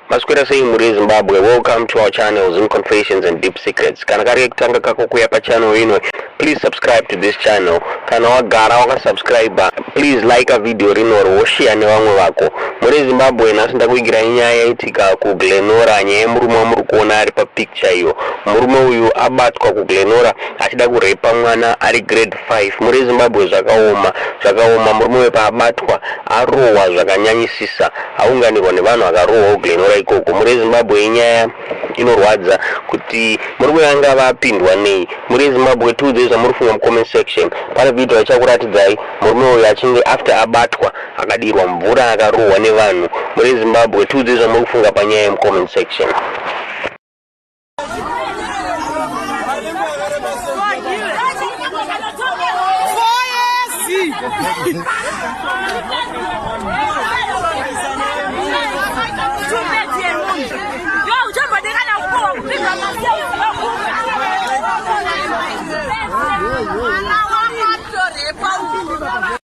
Maswera sei mhuri yeZimbabwe, welcome to our channel Zim Confessions and Deep Secrets. Kana kari kekutanga kako kuya pachannel ino, please subscribe to this channel. Kana wagara wakasubscribe, please like a video rino woshare nevamwe vako. Mhuri yeZimbabwe, nhasi ndakuigirai nyaya yaitika kuGlenora, nyaya yemurume wamuri kuona ari papicture iyo. Murume uyu abatwa kuGlenora achida kurepa mwana ari grade 5. Mhuri yeZimbabwe, zvakaoma, zvakaoma. Murume uyu paabatwa arohwa zvakanyanyisisa, aunganirwa nevanhu akarohwa kuGlenora ikoko. Mhuri yeZimbabwe, inyaya inorwadza kuti murume uyu angava apindwa nei. Mhuri yeZimbabwe, tiudzei zvamuri kufunga mucomment section. Pane vhidhiyo yachakuratidzai murume uyu achinge after abatwa akadirwa mvura akarohwa nevanhu. Mhuri yeZimbabwe, tiudzei zvamuri kufunga panyaya yemucomment section.